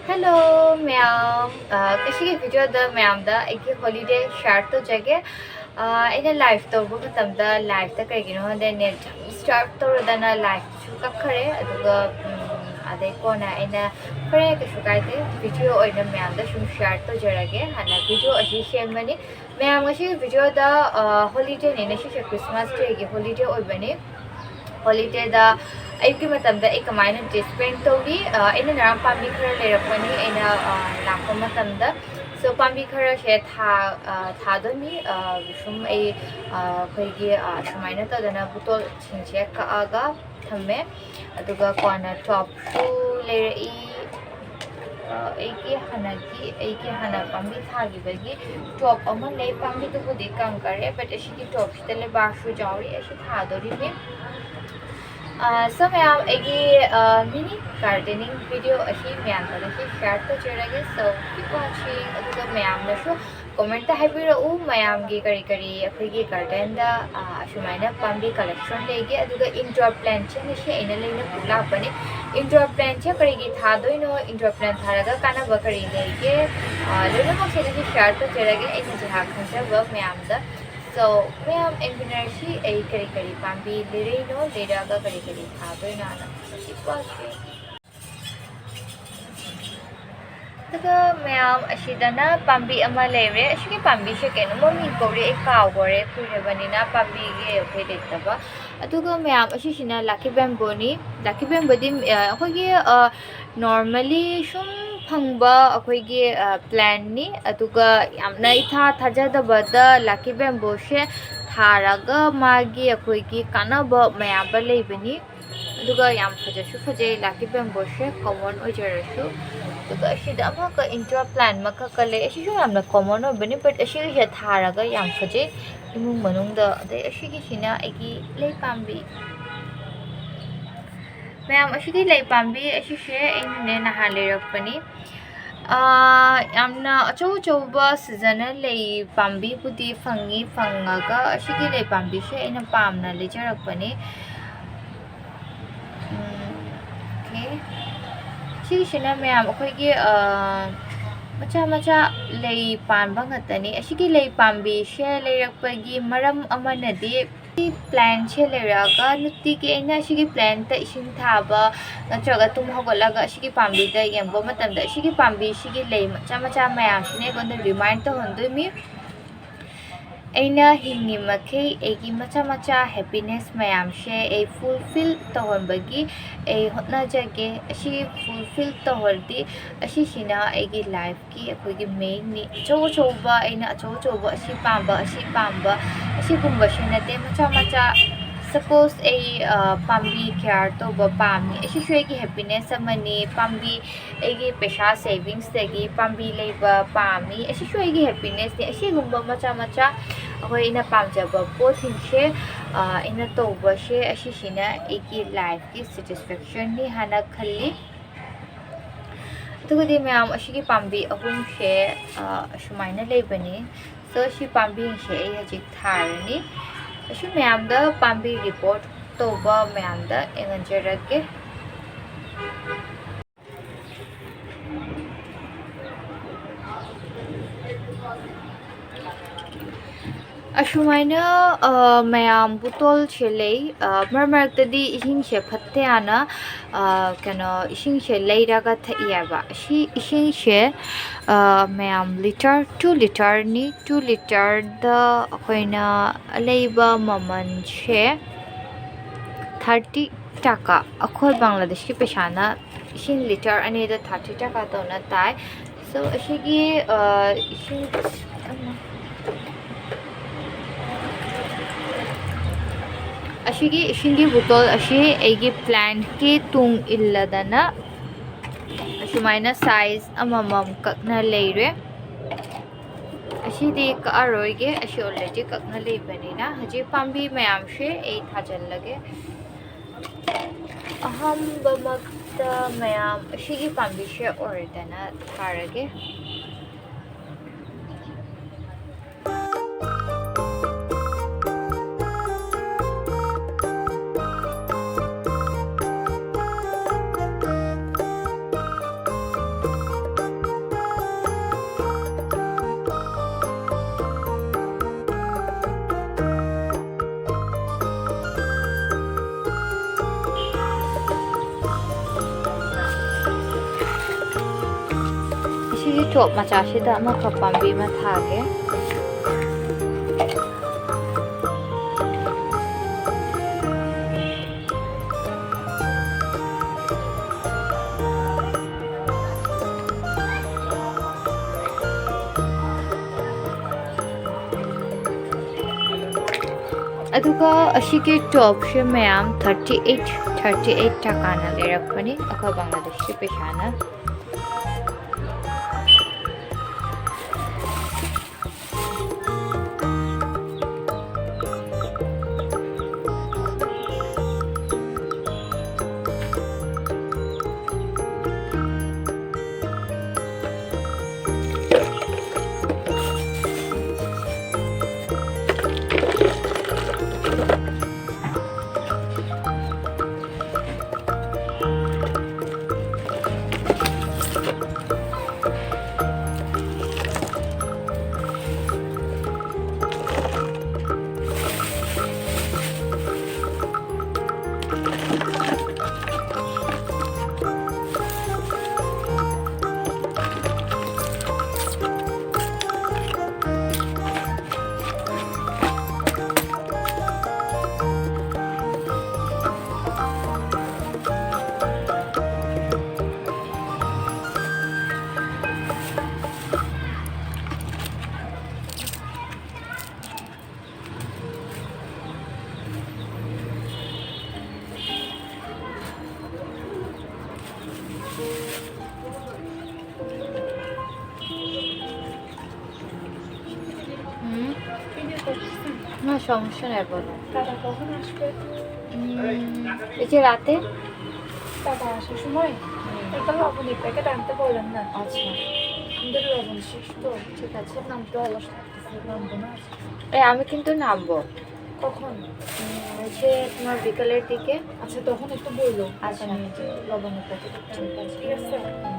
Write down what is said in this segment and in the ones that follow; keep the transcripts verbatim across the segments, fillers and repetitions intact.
Hello ꯃꯌꯥꯝ, ꯑ, ꯉꯁꯤꯒꯤ video ꯗ ꯃꯌꯥꯝꯗ ꯑꯩꯒꯤ holiday share ꯇꯧꯖꯒꯦ꯫ ꯑ, ꯑꯩꯅ live ꯇꯧꯕ ꯃꯇꯝꯗ live ꯇ ꯀꯩꯒꯤꯅꯣ ꯈꯪꯗꯦ net ꯌꯥꯝ disturb ꯇꯧꯔꯗꯅ live ꯁꯨ ꯀꯛꯈ꯭ꯔꯦ꯫ ꯑꯗꯨꯒ, ꯎꯝ, ꯑꯗꯩ ꯀꯣꯟꯅ ꯑꯩꯅ ꯐꯔꯦ ꯀꯩꯁꯨ ꯀꯥꯏꯗꯦ, video ꯑꯣꯏꯅ ꯃꯌꯥꯝꯗ ꯁꯨꯝ share ꯇꯧꯖꯔꯒꯦ ꯍꯥꯏꯅ video ꯑꯁꯤ ꯁꯦꯝꯕꯅꯤ꯫ ꯃꯌꯥꯝ ꯉꯁꯤꯒꯤ video ꯗ, ꯑ, holiday ꯅꯦ, ꯉꯁꯤꯁꯦ Christmas Day ꯒꯤ holiday ꯑꯣꯏꯕꯅꯤ꯫ Holiday ꯗ ꯑꯌꯨꯛꯀꯤ ꯃꯇꯝꯗ ꯑꯩ ꯀꯃꯥꯏꯅ day spend ꯇꯧꯏ? ꯑ, ꯑꯩꯅ ꯅꯔꯥꯡ ꯄꯥꯝꯕꯤ ꯈꯔ ꯂꯩꯔꯛꯄꯅꯤ ꯑꯩꯅ, ꯑ, ꯂꯥꯛꯄ ꯃꯇꯝꯗ꯫ So ꯄꯥꯝꯕꯤ ꯈꯔꯁꯦ ꯊꯥ-, ꯑ, ꯊꯥꯗꯣꯏꯅꯤ꯫ ꯑ, ꯁꯨꯝ ꯑꯩ, ꯑ, ꯑꯩꯈꯣꯏꯒꯤ, ꯑ, ꯁꯨꯃꯥꯏꯅ ꯇꯧꯗꯅ ꯕꯨꯇꯣꯜꯁꯤꯡꯁꯦ ꯀꯛꯑꯒ ꯊꯝꯃꯦ꯫ ꯑꯗꯨꯒ ꯀꯣꯟꯅ tube ꯁꯨ ꯂꯩꯔꯛꯏ꯫ ꯑ, ꯑꯩꯒꯤ ꯍꯥꯟꯅꯒꯤ, ꯑꯩꯒꯤ ꯍꯥꯟꯅ ꯄꯥꯝꯕꯤ ꯊꯥꯈꯤꯕꯒꯤ tube ꯑꯃ ꯂꯩ꯫ ꯄꯥꯝꯕꯤꯗꯨꯕꯨꯗꯤ ꯀꯪꯈꯔꯦ, but ꯑꯁꯤꯒꯤ tube ꯁꯤꯗ ꯂꯩꯕꯥꯛꯁꯨ ꯌꯥꯎꯔꯤ꯫ ꯑꯁꯤ ꯊꯥꯗꯣꯔꯤꯕꯅꯤ꯫ ꯑ, so ꯃꯌꯥꯝ, ꯑꯩꯒꯤ, ꯑ, mini gardening video ꯑꯁꯤ ꯃꯌꯥꯝꯗ ꯉꯁꯤ share ꯇꯧꯖꯔꯒꯦ꯫ So keep watching꯫ ꯑꯗꯨꯒ ꯃꯌꯥꯝꯅꯁꯨ comment ꯇ ꯍꯥꯏꯕꯤꯔꯛꯎ, ꯃꯌꯥꯝꯒꯤ ꯀꯔꯤ ꯀꯔꯤ ꯑꯩꯈꯣꯏꯒꯤ garden ꯗ, ꯑ, ꯑꯁꯨꯃꯥꯏꯅ ꯄꯥꯝꯕꯤ collection ꯂꯩꯒꯦ꯫ ꯑꯗꯨꯒ indoor plant ꯁꯦ ꯉꯁꯤ ꯑꯩꯅ ꯂꯩꯅ ꯄꯨ ꯂꯥꯛꯄꯅꯦ꯫ Indoor plant ꯁꯦ ꯀꯔꯤꯒꯤ ꯊꯥꯗꯣꯏꯅꯣ, indoor plant ꯊꯥꯔꯒ ꯀꯥꯟꯅꯕ ꯀꯔꯤ ꯂꯩꯒꯦ, ꯑ, ꯂꯣꯏꯅꯃꯛꯁꯦ ꯉꯁꯤ share ꯇꯧꯖꯔꯒꯦ꯫ ꯑꯩꯅ ꯖꯒꯥ ꯈꯪꯖꯕ ꯃꯌꯥꯝꯗ꯫ So ꯃꯌꯥꯝ ꯌꯦꯡꯃꯤꯟꯅꯔꯁꯤ ꯑꯩ ꯀꯔꯤ ꯀꯔꯤ ꯄꯥꯝꯕꯤ ꯂꯩꯔꯛꯏꯅꯣ, ꯂꯩꯔꯛꯑꯒ ꯀꯔꯤ ꯀꯔꯤ ꯊꯥꯗꯣꯏꯅꯣꯅ꯫ Keep watching꯫ ꯑꯗꯨꯒ ꯃꯌꯥꯝ, ꯑꯁꯤꯗꯅ ꯄꯥꯝꯕꯤ ꯑꯃ ꯂꯩꯔꯦ꯫ ꯑꯁꯤꯒꯤ ꯄꯥꯝꯕꯤꯁꯦ ꯀꯩꯅꯣ ꯃꯃꯤꯡ ꯀꯧꯔꯦ, ꯑꯩ ꯀꯥꯎꯈꯔꯦ, ꯀꯨꯏꯔꯕꯅꯤꯅ ꯄꯥꯝꯕꯤꯒꯤ ꯑꯩꯈꯣꯏ ꯂꯩꯇꯕ꯫ ꯑꯗꯨꯒ ꯃꯌꯥꯝ, ꯑꯁꯤꯁꯤꯅ lucky bamboo ꯅꯤ꯫ Lucky bamboo ꯗꯤ, ꯑ, ꯑꯩꯈꯣꯏꯒꯤ, ꯑ, normally ꯁꯨꯝ ꯐꯪꯕ ꯑꯩꯈꯣꯏꯒꯤ, ꯑ, plant ꯅꯤ꯫ ꯑꯗꯨꯒ ꯌꯥꯝꯅ ꯏꯊꯥ ꯊꯥꯖꯗꯕꯗ lucky bamboo ꯁꯦ ꯊꯥꯔꯒ ꯃꯥꯒꯤ ꯑꯩꯈꯣꯏꯒꯤ ꯀꯥꯟꯅꯕ ꯃꯌꯥꯝ ꯑꯃ ꯂꯩꯕꯅꯤ꯫ ꯑꯗꯨꯒ ꯌꯥꯝ ꯐꯖꯁꯨ ꯐꯖꯩ lucky bamboo ꯁꯦ, common ꯑꯣꯏꯖꯔꯁꯨ꯫ ꯑꯗꯨꯒ ꯑꯁꯤꯗ ꯑꯃꯈꯛ indoor plant ꯑꯃꯈꯛꯀ ꯂꯩ, ꯑꯁꯤꯁꯨ ꯌꯥꯝꯅ common ꯑꯣꯏꯕꯅꯤ, but ꯑꯁꯤꯒꯤꯁꯦ ꯊꯥꯔꯒ ꯌꯥꯝ ꯐꯖꯩ ꯏꯃꯨꯡ ꯃꯅꯨꯡꯗ꯫ ꯑꯗꯩ ꯑꯁꯤꯒꯤꯁꯤꯅ ꯑꯩꯒꯤ ꯂꯩ ꯄꯥꯝꯕꯤ꯫ ꯃꯌꯥꯝ, ꯑꯁꯤꯒꯤ ꯂꯩ ꯄꯥꯝꯕꯤ ꯑꯁꯤꯁꯦ ꯑꯩꯅꯅꯦ ꯅꯍꯥꯟ ꯂꯩꯔꯛꯄꯅꯤ꯫ ꯑꯥ, ꯌꯥꯝꯅ ꯑꯆꯧ ꯑꯆꯧꯕ seasonal ꯂꯩ ꯄꯥꯝꯕꯤꯕꯨꯗꯤ ꯐꯪꯉꯤ, ꯐꯪꯉꯒ ꯑꯁꯤꯒꯤ ꯂꯩ ꯄꯥꯝꯕꯤꯁꯦ ꯑꯩꯅ ꯄꯥꯝꯅ ꯂꯩꯖꯔꯛꯄꯅꯤ꯫ ꯎꯝ, okay꯫ ꯁꯤꯒꯤꯁꯤꯅ ꯃꯌꯥꯝ ꯑꯩꯈꯣꯏꯒꯤ, ꯑ, ꯃꯆꯥ ꯃꯆꯥ ꯂꯩ ꯄꯥꯟꯕ ꯉꯥꯛꯇꯅꯤ꯫ ꯑꯁꯤꯒꯤ ꯂꯩ ꯄꯥꯝꯕꯤꯁꯦ ꯂꯩꯔꯛꯄꯒꯤ ꯃꯔꯝ ꯑꯃꯅꯗꯤ, ꯁꯤ plantꯁꯦ ꯂꯩꯔꯛꯑꯒ ꯅꯨꯡꯇꯤꯒꯤ ꯑꯩꯅ ꯁꯤꯒꯤ plantꯇ ꯏꯁꯤꯡ ꯊꯥꯕ ꯅꯠꯇ꯭ꯔꯒ ꯇꯨꯝ ꯍꯧꯒꯠꯂꯒ ꯑꯁꯤꯒꯤ ꯄꯥꯝꯕꯤꯗ ꯌꯦꯡꯕ ꯃꯇꯝꯗ, ꯑꯁꯤꯒꯤ ꯄꯥꯝꯕꯤꯁꯤꯒꯤ ꯂꯩ ꯃꯆꯥ ꯃꯆꯥ ꯃꯌꯥꯝꯁꯤꯅ ꯑꯩꯉꯣꯟꯗ remind ꯇꯧꯍꯟꯗꯣꯏꯅꯤ꯫ ꯑꯩꯅ ꯍꯤꯡꯉꯤꯃꯈꯩ ꯑꯩꯒꯤ ꯃꯆꯥ ꯃꯆꯥ happiness ꯃꯌꯥꯝꯁꯦ ꯑꯩ fulfill ꯇꯧꯍꯟꯕꯒꯤ ꯑꯩ ꯍꯣꯠꯅꯖꯒꯦ꯫ ꯑꯁꯤ fulfill ꯇꯧꯍꯜꯂꯗꯤ, ꯑꯁꯤꯁꯤꯅ ꯑꯩꯒꯤ lifeꯀꯤ ꯑꯩꯈꯣꯏꯒꯤ mainꯅꯤ꯫ ꯑꯆꯧ ꯑꯆꯧꯕ, ꯑꯩꯅ ꯑꯆꯧ ꯑꯆꯧꯕ, ꯑꯁꯤ ꯄꯥꯝꯕ, ꯑꯁꯤ ꯄꯥꯝꯕ, ꯑꯁꯤꯒꯨꯝꯕꯁꯨ ꯅꯠꯇꯦ, ꯃꯆꯥ ꯃꯆꯥ꯫ Suppose ꯑꯩ, ꯑ, ꯄꯥꯝꯕꯤ care ꯇꯧꯕ ꯄꯥꯝꯃꯤ, ꯑꯁꯤꯁꯨ ꯑꯩꯒꯤ happiness ꯑꯃꯅꯤ꯫ ꯄꯥꯝꯕꯤ, ꯑꯩꯒꯤ ꯄꯩꯁꯥ savingsꯇꯒꯤ ꯄꯥꯝꯕꯤ ꯂꯩꯕ ꯄꯥꯝꯃꯤ, ꯑꯁꯤꯁꯨ ꯑꯩꯒꯤ happinessꯅꯤ꯫ ꯑꯁꯤꯒꯨꯝꯕ ꯃꯆꯥ ꯃꯆꯥ ꯑꯩꯈꯣꯏ ꯑꯩꯅ ꯄꯥꯝꯖꯕ ꯄꯣꯠꯁꯤꯡꯁꯦ, ꯑ, ꯑꯩꯅ ꯇꯧꯕꯁꯦ, ꯑꯁꯤꯁꯤꯅ ꯑꯩꯒꯤ lifeꯀꯤ satisfactionꯅꯤ ꯍꯥꯏꯅ ꯈꯜꯂꯤ꯫ ꯑꯗꯨꯒꯗꯤ ꯃꯌꯥꯝ, ꯑꯁꯤꯒꯤ ꯄꯥꯝꯕꯤ ꯑꯍꯨꯝꯁꯦ, ꯑ, ꯑꯁꯨꯃꯥꯏꯅ ꯂꯩꯕꯅꯤ꯫ So, ꯁꯤ ꯄꯥꯝꯕꯤꯁꯦ ꯑꯩ ꯍꯧꯖꯤꯛ ꯊꯥꯔꯅꯤ꯫ ꯑꯁꯤ ꯃꯌꯥꯝꯗ ꯄꯥꯝꯕꯤ report ꯇꯧꯕ ꯃꯌꯥꯝꯗ ꯌꯦꯡꯍꯟꯖꯔꯛꯀꯦ꯫ ꯑꯁꯨꯃꯥꯏꯅ, ꯑ, ꯃꯌꯥꯝ ꯕꯣꯇꯜꯁꯦ ꯂꯩ꯫ ꯑ, ꯃꯔꯛ ꯃꯔꯛꯇꯗꯤ ꯏꯁꯤꯡꯁꯦ ꯐꯠꯇꯦ ꯍꯥꯏꯅ, ꯑ, ꯀꯩꯅꯣ, ꯏꯁꯤꯡꯁꯦ ꯂꯩꯔꯒ ꯊꯛꯏ ꯍꯥꯏꯕ꯫ ꯑꯁꯤ ꯏꯁꯤꯡꯁꯦ, ꯑ, ꯃꯌꯥꯝ litre, two litreꯅꯤ꯫ Two litreꯗ ꯑꯩꯈꯣꯏꯅ ꯂꯩꯕ ꯃꯃꯜꯁꯦ thirty taka, ꯑꯩꯈꯣꯏ ꯕꯪꯒ꯭ꯂꯥꯗꯦꯁꯀꯤ ꯄꯩꯁꯥꯅ ꯏꯁꯤꯡ litre ꯑꯅꯤꯗ thirty taka ꯇꯧꯅ ꯇꯥꯏ꯫ So, ꯑꯁꯤꯒꯤ, ꯑ, ꯏꯁꯤꯡ, ꯑꯁꯤꯒꯤ ꯏꯁꯤꯡꯒꯤ ꯕꯣꯇꯜ ꯑꯁꯤ ꯑꯩꯒꯤ plantꯀꯤ ꯇꯨꯡ ꯏꯜꯂꯗꯅ ꯑꯁꯨꯃꯥꯏꯅ size ꯑꯃꯃꯝ ꯀꯛꯅ ꯂꯩꯔꯦ꯫ ꯑꯁꯤꯗꯤ ꯀꯛꯑꯔꯣꯏꯒꯦ, ꯑꯁꯤ already ꯀꯛꯅ ꯂꯩꯕꯅꯤꯅ꯫ ꯍꯧꯖꯤꯛ ꯄꯥꯝꯕꯤ ꯃꯌꯥꯝꯁꯦ ꯑꯩ ꯊꯥꯖꯤꯜꯂꯒꯦ꯫ ꯑꯍꯥꯟꯕꯃꯛꯇ ꯃꯌꯥꯝ ꯑꯁꯤꯒꯤ ꯄꯥꯝꯕꯤꯁꯦ ꯑꯣꯏꯔꯗꯅ ꯊꯥꯔꯒꯦ꯫ ꯁꯤ ꯆꯣꯞ ꯃꯆꯥꯁꯤꯗ ꯑꯃꯈꯛ ꯄꯥꯝꯕꯤ ꯑꯃ ꯊꯥꯒꯦ꯫ ꯑꯗꯨꯒ ꯑꯁꯤꯒꯤ ꯇꯣꯞꯁꯦ ꯃꯌꯥꯝ ꯊꯥꯔꯇꯤ ꯑꯩꯠ, ꯊꯥꯔꯇꯤ ꯑꯩꯠ ꯇꯀꯥꯅ ꯂꯩꯔꯛꯄꯅꯤ ꯑꯩꯈꯣꯏ ꯕꯪꯒ꯭ꯂꯥꯗꯦꯁꯀꯤ ꯄꯩꯁꯥꯅ꯫ হুম। না, সমস্যা নেই, বলো। দাদা কখন আসবে? হুম, এই যে রাতে। দাদা আসার সময় একটা লবণের প্যাকেট আনতে বলেন না। আচ্ছা। আমাদের লবণ শেষ তো। ঠিক আছে। খুব নামতে অলস লাগতেছে, নামবো না আজকে। এই, আমি কিন্তু নামবো। কখন? উম, ওই যে তোমার বিকালের দিকে। আচ্ছা, তখন একটু বললো। আচ্ছা। আমি যে লবণের প্যাকেট একটা আনতে আসি, ঠিক আছে? হুম।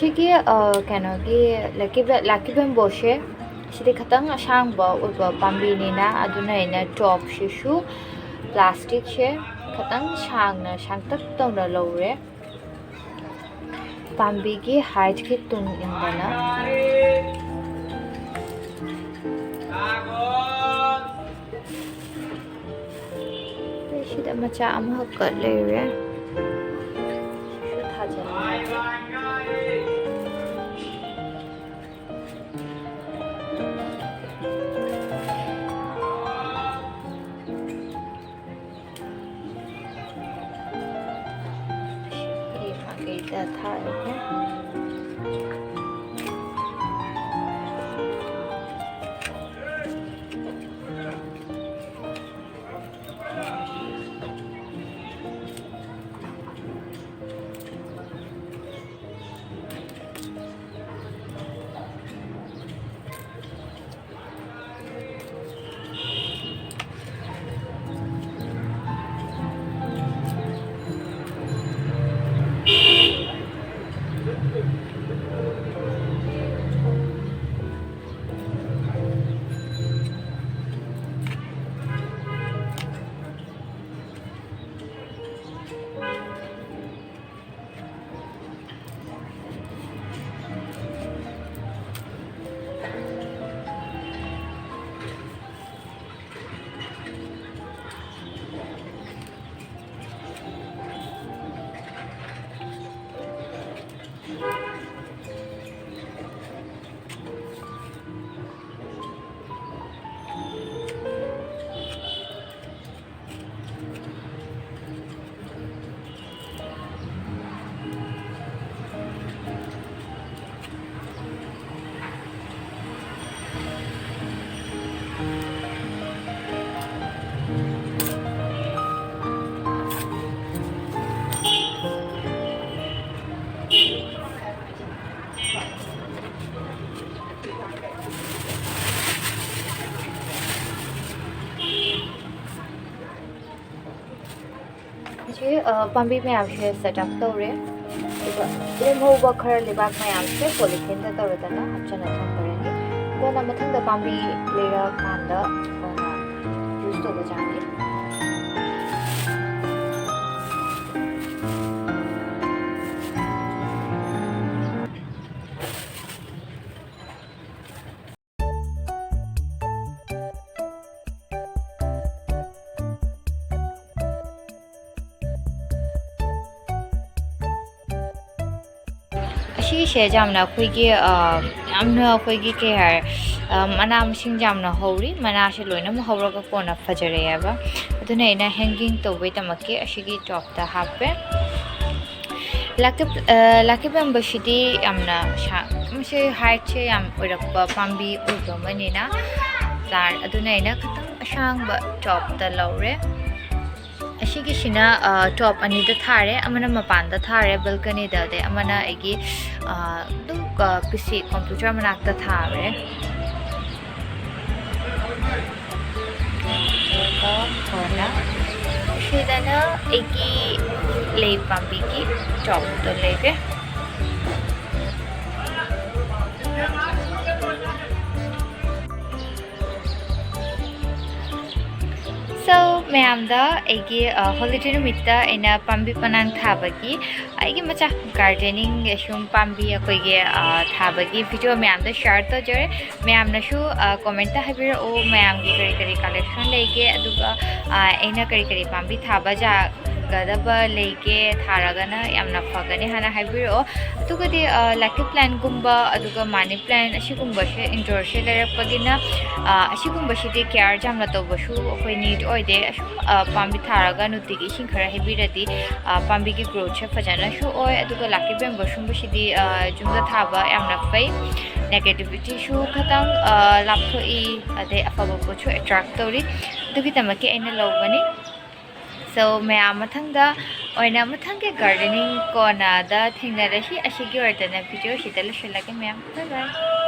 ꯁꯤꯒꯤ, ꯑ, ꯀꯩꯅꯣꯒꯤ lucky bam-, lucky bambooꯁꯦ, ꯁꯤꯗꯤ ꯈꯤꯇꯪ ꯑꯁꯥꯡꯕ ꯑꯣꯏꯕ ꯄꯥꯝꯕꯤꯅꯤꯅ, ꯑꯗꯨꯅ ꯑꯩꯅ topꯁꯤꯁꯨ plasticꯁꯦ ꯈꯤꯇꯪ ꯁꯥꯡꯅ, ꯁꯥꯡꯇꯛ ꯇꯧꯅ ꯂꯧꯔꯦ꯫ ꯄꯥꯝꯕꯤꯒꯤ heightꯀꯤ ꯇꯨꯡ ꯏꯟꯗꯅ꯫ ꯑꯩ ꯁꯤꯗ ꯃꯆꯥ ꯑꯃꯈꯛ ꯀꯠ ꯂꯩꯔꯦ꯫ ꯁꯤꯁꯨ ꯊꯥꯖꯤꯜꯂꯒꯦ꯫ ꯁꯤ ꯃꯥꯏꯀꯩꯗ ꯊꯥꯔꯒꯦ꯫ ꯁꯤ, ꯑ, ꯄꯥꯝꯕꯤ ꯃꯌꯥꯝꯁꯦ set up ꯇꯧꯔꯦ꯫ ꯁꯤ ꯂꯦꯝꯍꯧꯕ ꯈꯔ ꯂꯩꯕꯥꯛ ꯃꯌꯥꯝꯁꯦ ꯄꯣꯂꯤꯊꯤꯟꯗ ꯇꯧꯔꯗꯅ ꯍꯥꯞꯆꯤꯟꯅ ꯊꯝꯈ꯭ꯔꯅꯤ꯫ ꯀꯣꯟꯅ ꯃꯊꯪꯗ ꯄꯥꯝꯕꯤ ꯂꯩꯔꯀꯥꯟꯗ ꯀꯣꯟꯅ ꯌꯨꯁ ꯇꯧꯕ ꯌꯥꯅꯤ꯫ ꯑꯁꯤꯒꯤꯁꯦ ꯌꯥꯝꯅ ꯑꯩꯈꯣꯏꯒꯤ, ꯑ, ꯌꯥꯝꯅ ꯑꯩꯈꯣꯏꯒꯤ ꯀꯩ ꯍꯥꯏꯔꯦ, ꯑ, ꯃꯅꯥ ꯃꯁꯤꯡ ꯌꯥꯝꯅ ꯍꯧꯔꯤ꯫ ꯃꯅꯥꯁꯦ ꯂꯣꯏꯅꯃꯛ ꯍꯧꯔꯒ ꯀꯣꯟꯅ ꯐꯖꯔꯛꯑꯦꯕ꯫ ꯑꯗꯨꯅ ꯑꯩꯅ ꯍꯦꯡꯒꯤꯡ ꯇꯧꯕꯩꯗꯃꯛꯀꯤ ꯑꯁꯤꯒꯤ ꯇꯣꯞꯇ ꯍꯥꯞꯄꯦ꯫ ꯂꯥꯛꯀꯤ, ꯑ, ꯂꯥꯛꯀꯤ ꯕꯦꯝꯕꯨꯁꯤꯗꯤ ꯌꯥꯝꯅ ꯁꯥ-, ꯃꯁꯤ ꯍꯥꯏꯠꯁꯦ ꯌꯥꯝ ꯑꯣꯏꯔꯛꯄ ꯄꯥꯝꯕꯤ ꯑꯣꯏꯕ ꯑꯃꯅꯤꯅ, ꯄ꯭ꯂꯥꯟ ꯑꯗꯨꯅ ꯑꯩꯅ ꯈꯤꯇꯪ ꯑꯁꯥꯡꯕ ꯇꯣꯞꯇ ꯂꯧꯔꯦ꯫ ꯑꯁꯤꯒꯤꯁꯤꯅ, ꯑ, ꯇꯣꯞ ꯑꯅꯤꯗ ꯊꯥꯔꯦ, ꯑꯃꯅ ꯃꯄꯥꯟꯗ ꯊꯥꯔꯦ, ꯕꯦꯜꯀꯅꯤꯗ, ꯑꯗꯩ ꯑꯃꯅ ꯑꯩꯒꯤ, ꯑ, ꯑꯗꯨꯝ, ꯑ, ꯄꯤ ꯁꯤ ꯀꯝꯄ꯭ꯌꯨꯇꯔ ꯃꯅꯥꯛꯇ ꯊꯥꯔꯦ꯫ ꯑꯗꯨꯒ ꯀꯣꯟꯅ ꯁꯤꯗꯅ ꯑꯩꯒꯤ ꯂꯩ ꯄꯥꯝꯕꯤꯒꯤ ꯇꯣꯞꯇꯣ ꯂꯩꯔꯦ꯫ So, ꯃꯌꯥꯝꯗ ꯑꯩꯒꯤ, ꯑ, ꯍꯣꯂꯤꯗꯦ ꯅꯨꯃꯤꯠꯇ ꯑꯩꯅ ꯄꯥꯝꯕꯤ ꯄꯅꯥꯡ ꯊꯥꯕꯒꯤ, ꯑꯩꯒꯤ ꯃꯆꯥ ꯒꯥꯔꯗꯦꯅꯤꯡ ꯁꯨꯝ ꯄꯥꯝꯕꯤ ꯑꯩꯈꯣꯏꯒꯤ, ꯑ, ꯊꯥꯕꯒꯤ ꯚꯤꯗꯤꯑꯣ ꯃꯌꯥꯝꯗ ꯁꯤꯌꯥꯔ ꯇꯧꯖꯔꯦ꯫ ꯃꯌꯥꯝꯅꯁꯨ, ꯑ, ꯀꯣꯃꯦꯟꯇ ꯍꯥꯏꯕꯤꯔꯛꯑꯣ, ꯃꯌꯥꯝꯒꯤ ꯀꯔꯤ ꯀꯔꯤ ꯀꯂꯦꯛꯁꯟ ꯂꯩꯒꯦ, ꯑꯗꯨꯒ, ꯑ, ꯑꯩꯅ ꯀꯔꯤ ꯀꯔꯤ ꯄꯥꯝꯕꯤ ꯊꯥꯕ ꯌꯥꯒꯗꯕ ꯂꯩꯒꯦ, ꯊꯥꯔꯒꯅ ꯌꯥꯝꯅ ꯐꯒꯅꯤ ꯍꯥꯏꯅ ꯍꯥꯏꯕꯤꯔꯛꯑꯣ꯫ ꯑꯗꯨꯒꯗꯤ, ꯑ, ꯂꯛꯀꯤ ꯄ꯭ꯂꯥꯟꯒꯨꯝꯕ, ꯑꯗꯨꯒ ꯃꯅꯤ ꯄ꯭ꯂꯥꯟ ꯑꯁꯤꯒꯨꯝꯕꯁꯦ ꯏꯟꯗꯣꯔꯁꯦ ꯂꯩꯔꯛꯄꯒꯤꯅ, ꯑ, ꯑꯁꯤꯒꯨꯝꯕꯁꯤꯗꯤ ꯀꯦꯌꯔ ꯌꯥꯝꯅ ꯇꯧꯕꯁꯨ ꯑꯩꯈꯣꯏ ꯅꯤꯗ ꯑꯣꯏꯗꯦ꯫ ꯑꯁꯨꯝ, ꯑ, ꯄꯥꯝꯕꯤ ꯊꯥꯔꯒ ꯅꯨꯡꯇꯤꯒꯤ ꯏꯁꯤꯡ ꯈꯔ ꯍꯩꯕꯤꯔꯗꯤ, ꯑ, ꯄꯥꯝꯕꯤꯒꯤ ꯒ꯭ꯔꯣꯠꯁꯦ ꯐꯖꯅꯁꯨ ꯑꯣꯏ, ꯑꯗꯨꯒ ꯂꯛꯀꯤ ꯕꯦꯝꯕꯨꯁꯨꯝꯕꯁꯤꯗꯤ, ꯑ, ꯌꯨꯝꯗ ꯊꯥꯕ ꯌꯥꯝꯅ ꯐꯩ꯫ ꯅꯦꯒꯦꯇꯤꯚꯤꯇꯤꯁꯨ ꯈꯇꯪ, ꯑ, ꯂꯥꯞꯊꯣꯛꯏ, ꯑꯗꯩ ꯑꯐꯕ ꯄꯣꯠꯁꯨ ꯑꯦꯇ꯭ꯔꯦꯛ ꯇꯧꯔꯤ꯫ ꯑꯗꯨꯒꯤꯗꯃꯛꯀꯤ ꯑꯩꯅ ꯂꯧꯕꯅꯤ꯫ So, ꯃꯌꯥꯝ ꯃꯊꯪꯗ ꯑꯣꯏꯅ ꯃꯊꯪꯒꯤ ꯒꯥꯔꯗꯦꯅꯤꯡ ꯀꯣꯟꯅꯗ ꯊꯦꯡꯅꯔꯁꯤ꯫ ꯑꯁꯤꯒꯤ ꯑꯣꯏꯔꯗꯅ ꯚꯤꯗꯤꯑꯣꯁꯤꯗ ꯂꯣꯏꯁꯤꯜꯂꯒꯦ ꯃꯌꯥꯝ꯫ Bye bye꯫